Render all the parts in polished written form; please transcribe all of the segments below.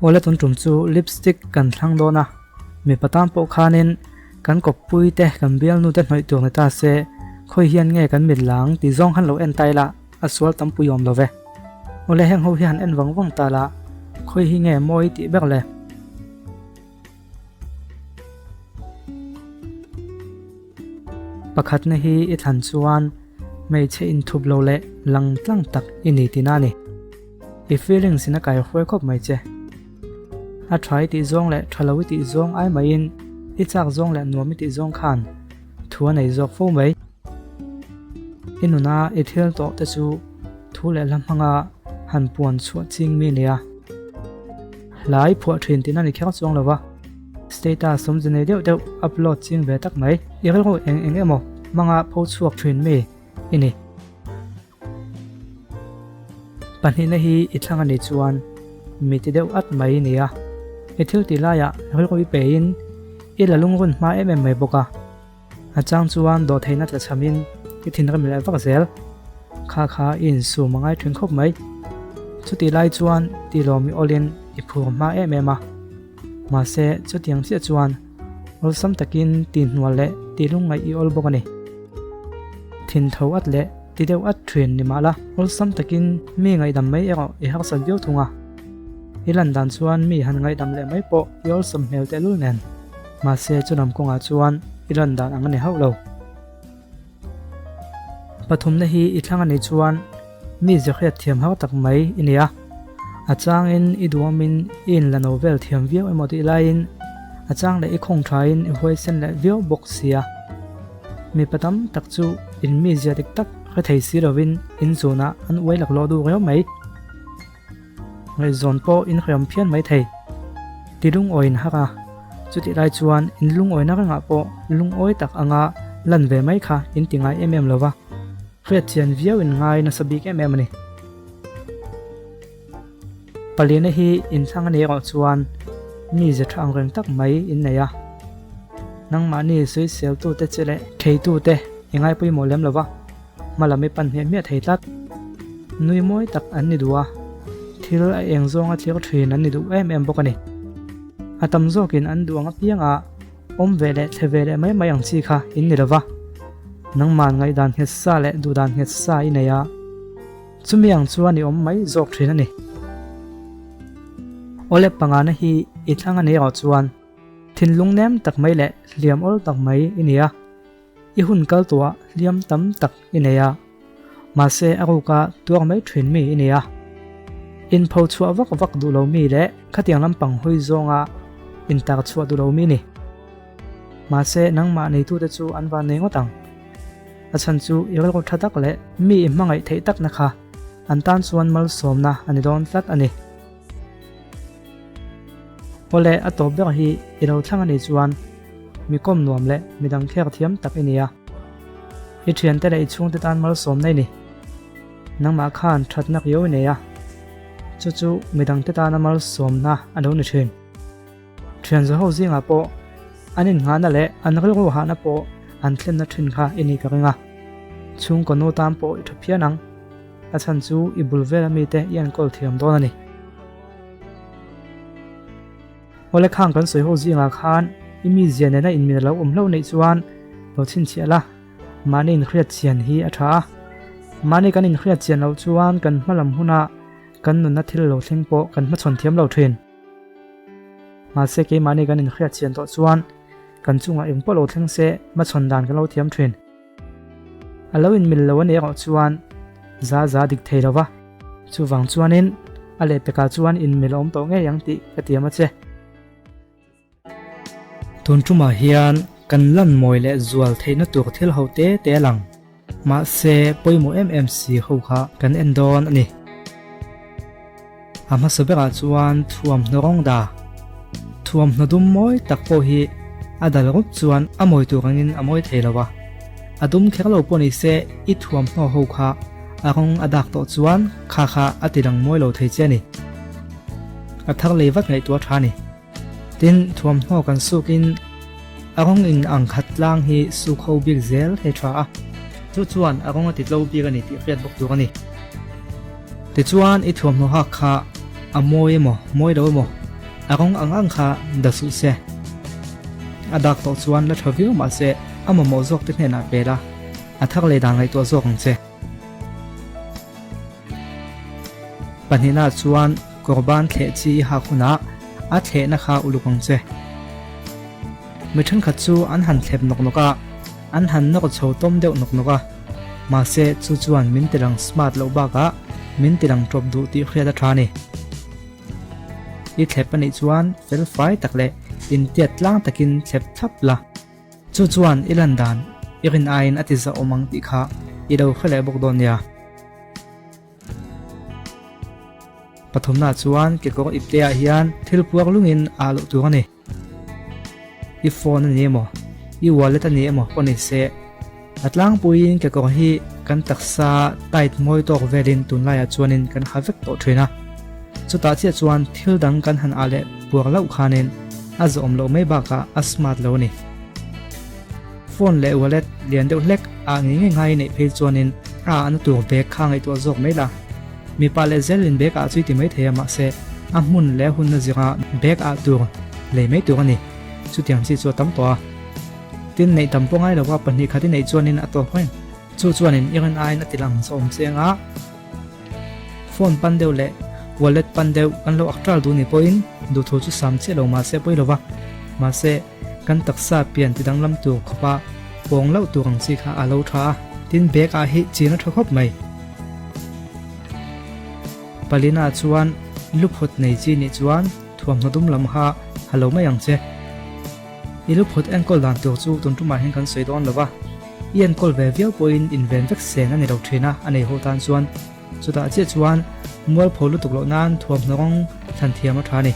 Awle tun tum chu lipstick kan thlang dawn a, mipa tan pawh khanin kan kawppui te kan bialnu te hnawih tur ni ta se khawi hian nge kan mit lang tih zawng han lo en ta ila a sual tam pui awm lo ve. Awle heng ho hi han en vang vang ta la khawi hi nge mawi tih ber le. Pakhatna hi i thlan chuan hmeichhe inthup lo leh lang tlang tak i ni tihna a ni. I feelings in a kai hruai khawp mai che. A tha i tih zawng leh tha lo i tih zawng ai maiin i chak zawng leh nuam i tih zawng khan thu a nei zawk fo mai. I nuna i thil tawh te chu thu leh hla hmanga han puan chhuah ching mi nia. Hla i phuah thin tihna ni kher chuang lova, status awmze nei deuh deuh upload ching ve tak mai. I rilru eng eng emaw hmanga pho chhuak thin mi i ni. Pahnihna hi i thlang a nih chuan mi ti deuh at mai nia. I thil tih laiah rilru i peiin i la lungrun hma em em mai bawk a. A chang chuan dawhtheihna tla chhamin i thinrim leh vak zel. Kha kha i insum a ngai thin khawp mai. Chutih lai chuan tilawm i awlin i phur hma em em a. Mahse chutiang chiah chuan awlsam takin tihhnual leh tihlungngaih i awl bawk a ni. Thin tho at leh ti deuh at thin ni mah la, awlsam takin mi ngaihdam mai erawh i harsat viau thung a. I lan dan chuan mi han ngaihdam leh mai pawh i awlsam hmel tehlul nen. Mahse chulam kawngah chuan i lan dan ang a ni hauh lo. Pathumna hi i thlang a nih chuan mi zirhriat thiam har tak mai i ni a. A changin i duhawmin i inla no vel thiam viau emaw tih laiin a chang leh i khawng thain i huaisen leh viau bawk sia. Mipa tam tak chu in mizia dik tak hre thei si lovin in zunah an uai laklawh duh riau mai. Ngaihzawn pawh in hriam phian mai thei. Ti lungawi in har a, chutih lai chuan in lungawina rengah pawh lungawi tak anga lan ve mai kha in ti ngai em em lo va, hriat chian viau in ngai nasa bik em em a ni. Palina hi in thlang a nih erawh chuan mi ze tha ang reng tak mai in nei a, nangmahni sawiseltute che leh theitute i ngai pawimawh lem lo va. Hma lam i pan hmiah hmiah thei tlat. Nui mawi tak an ni duh a, thil a eng zawnga thlir thin an ni duh em em bawk a ni. A tam zawkin an duh ang apianga awm ve leh thle ve leh mai mai ang chi kha in ni lova. Nangman ngaihdan nghet sa leh duhdan nghet sa i nei a, chumi ang chuan i awm mai zawk thin a ni. Awle pangana hi i thlang a ni erawh chuan thinlung nem tak mai leh hliam awl tak mai i ni a. I hun kal tawhah hliam tam tak i nei a, mahse a ruka tuar mai thin mi i ni a. Inpho chhuah vak vak duh lo mi leh khatiang lampang hawi zawnga intar chhuah duh lo mi ni. Mahse nangmah neitute chu an van nei ngawt ang. A chhan chu i rilru tha tak leh mi i hmangaih theih takna kha an tan chuan malsawmna a ni dawn tlat a ni. Awle, a tawp ber hi i lo thlang a nih chuan mi kawm nuam leh mi dang kher thiam tak i ni a. I thiante leh i chhungte tan malsawmna i ni. Nangmah khan thatna riau i nei a, chu chu mi dangte tana malsawmna a lo ni thin. Thian zaho zingah pawh an innghahna leh an rilru hahna pawh an thlenna thin kha i nih ka ring a. Chhungkaw nu tan pawh i tha phian ang. A chhan chu i bul vela mite i enkawl thiam dawn a ni. Awle khang kan sawi ho zingah khan i mizia nena inmin a lo awm hlauh neih chuan lo chhinchhiah la, mahni inhriat chian hi a tha a. Mahni kan inhriat chian loh chuan kan hma lam huna kan nunna thil lo thleng pawh kan hmachhawn thiam lo thin. Mahse keimahni kan inhriat chian tawh chuan kan chungah eng pawh lo thleng se hmachhawn dan kan lo thiam thin. A lo inmil lo a nih erawh chuan za za dik thei lo va, chuvang chuanin a lehpekah chuan inmil a awm tawh ngei ang tih ka tiam a che. Tun tumah hian kan lan mawi leh zual theihna tur thil ho te te a lang, mahse pawimawh em em si ho kha kan en dawn a ni. A hmasa berah chuan thuamhnaw rawng da, thuamhnaw dum mawi tak pawh hi a dal rup chuan a mawi tur angin a mawi thei lo a. A dum kher lo pawh ni se i thuamhnaw ho kha a rawng a dak tawh chuan kha kha a ti dang mawi lo thei che a ni. A thar lei vat ngaihtuah tha a ni. Tin, thuamhnaw kan sukin a rawng in ang khat tlang hi suk ho bik zel thei tha a, chu chuan a rawng a ti tlo bik a ni tih hriat bawk tur a ni. Tichuan, i thuamhnaw hak kha a mawi emaw, mawi lo emaw? A rawng ang ang kha da suh se. A dak tawh chuan la tha viau mah se a mamawh zawk te hnenah pe la, a thar leh dan ngaihtuah zawk ang che. Pahnihna chuan kawr ban thleh chi i hak hunah a thlehna kha uluk ang che. Mi thenkhat chu an han thlep nawk nawk a, an han nawr chho tawm deuh nawk nawk a, mahse chu chuan min tilang smart loh bakah min tilang tawp duh tih hriat a tha a ni. I thlep a nih chuan fel fai tak leh intiat tlang takin thlep thlap la. Chu chuan i lan dan i rin aiin a ti zahawm ang tih kha i lo hre leh bawk dawn nia. Pathumna chuan kekawr ipteah hian thil puak lungin ah loh tur a ni. I phone a ni emaw, i wallet a ni emaw pawh ni se, a tlangpuiin kekawr hi kan taksa tight mawi tawk velin tunlaiah chuanin kan ha vek tawh thin a. Chutah chiah chuan thil dang kan han ah leh puar loh khanin a zawm loh mai bakah a smart lo a ni. Phone leh wallet lian deuh hlek ah ngei ngei ngai neih phei chuanin a ahna tur bag kha ngaihtuah zawk mai la. Mipa leh zelin bag ah chui ti mai thei a mahse a hmun leh a hunna zira bag ah tur lei mai tur a ni. Chutiang chi chu a tam tawh a. Tin neih tam pawh ngai lova 2 khat i neih chuanin a tawk reng. Chu chuanin i rin aiin a ti lang zawm chiang a. Phone pan deuh leh wallet pan deuh kan lo ak ṭal duh ni pawhin duhthu chu sam chiah lo mahse pawi lova. Mahse kan taksa pian ti danglam tur khawpa pawng loh tur ang chi kha a lo tha a, tin bag ah hi chin a tha khawp mai. Palina chuan luphut nei chi nih chuan thuamhnaw dum lam kha ha lo mai ang che. I luphut enkawl dan tur chu tun tumah hian kan sawi dawn lo va, i enkawl ve viau pawhin inven vek sen a ni lo thin a, a nei ho tan chuan. Chutah chiah chuan mualpho lutuk loh nan thuamhnaw rawng thlan thiam a tha a ni.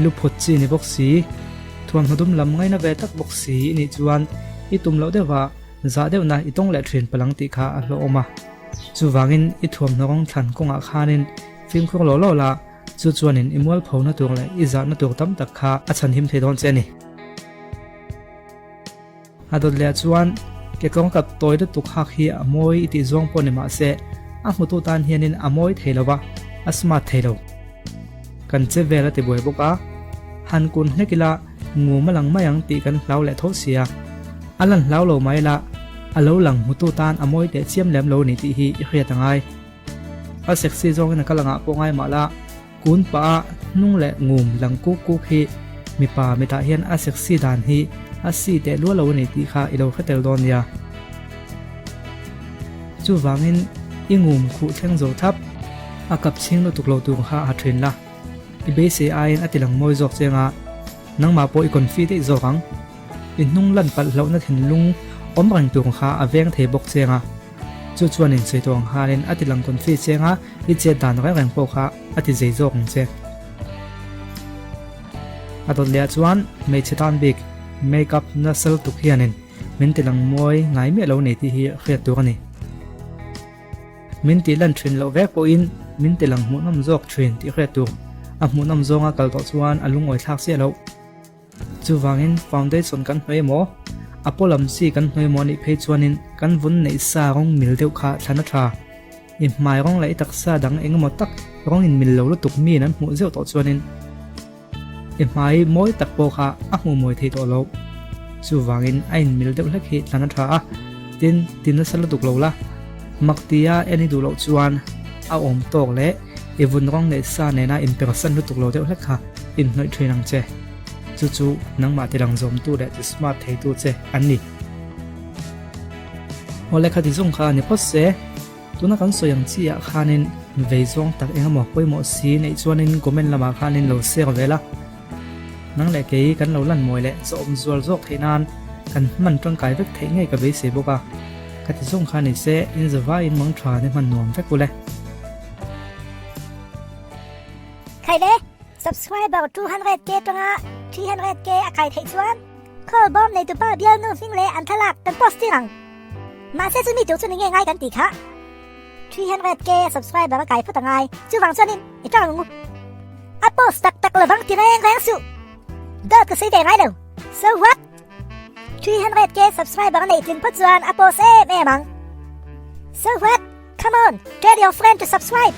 Luphut chi ni bawk si, thuamhnaw dum lam ngaina ve tak bawk si i nih chuan i tum loh deuhva zah deuhna i tawng leh thin palang tih kha a hlauhawm a. Chuvangin i thuamhnaw rawng thlan kawngah khanin fimkhur lawh lawh la, chu chuanin i mualphona tur leh i zahna tur tam tak kha a chhanhim thei dawn che a ni. A dawt leh chuan kekawng kap tawi lutuk hak hi a mawi i tih zawng pawh ni mah se a hmutu tan hianin a mawi thei lo va, a smart thei lo. Kan che vel a ti buai bawk a, han kun hlek ila ngum a lang mai ang tih kan hlau leh tho sia. A lan hlau lo mai la, a lo lang hmutu tan a mawi teh chiam lem lo ni tih hi i hriat a ngai. A sexy zawngin a kal angah pawh ngai mah la, Kun pah a hnung leh ngum lang kuk kuk hi mipa mitah hian a sexy dan hi a si teh luah lo a ni tih kha i lo hre tel dawn nia. Chuvangin i ngum khuh thleng zo thap, a kap chhing lutuk lo tur kha ha thin la. I beisei aiin a ti lang mawi zawk che anga nangmah pawh i confi daih zawk ang. I hnung lan palh hlauhna thinlung awm reng tur kha a veng thei bawk che anga. Chu chuan insawi tawh ang khanin a ti lang confi cheng a, i chet dan reng reng pawh kha a ti zei zawk ang che. A dawt leh ah chuan hmeichhe tan bik make up nasa lutuk hianin min ti lang mawi ngai miah lo nei tih hi hriat tur a ni. Min tih lan thin loh vek pawhin min ti lang hmuhnawm zawk thin tih hriat tur. A hmuhnawm zawnga kal tawh chuan a lungawi thlak chiah loh. Chuvangin foundation kan hnawih emaw, a paw lam chi kan hnawih emaw anih phei chuanin kan vun neih sa rawng mil deuh kha thlan a tha. I hmai rawng leh i taksa dang eng emaw tak rawng in mil lo lutuk miin an hmuh zeuh tawh chuanin i hmai mawi tak pawh kha a hmuh mawi thei tawh lo. Chuvangin a in mil deuh hlek hi thlan a tha a, tin ti nasa lutuk lo la. Mak tia en i duh loh chuan a awm tawk leh i vun rawng neih sa nena inpersan lutuk lo deuh hlek kha inhnawih thin ang che. Chu chu nangmah ti lang zawmtu leh ti smart theitu che an ni. Awle kha ti zawng kha a ni phawt se, tuna kan sawi ang chi ah khanin vei zawng tak eng emaw pawimawh si neih chuanin comment lamah khanin lo share ve la. Nang leh kei kan lo lan mawi leh zawhawm zual zawk theih nan kan hman tangkai vek theih ngei ka beisei bawk a. Kha ti zawng kha ni se, in zavaiin mang tha ni hman nuam vek ule. Khai le, subscriber 200k tanga 300k a kai theih chuan call bawm neitupa bialnu hming leh an thlalak kan post tir ang. Mahse chumi tur chu ni nge ngai kan tih kha. 300k subscriber a kai phawt a ngai, chuvang chuanin i tang ang u. A post tak tak lovang ti reng reng suh. Dawt ka sawi ve ngai lo. So what? 300k subscriber a neih tlin phawt chuan a post em em ang. So what? Come on, tell your friend to subscribe.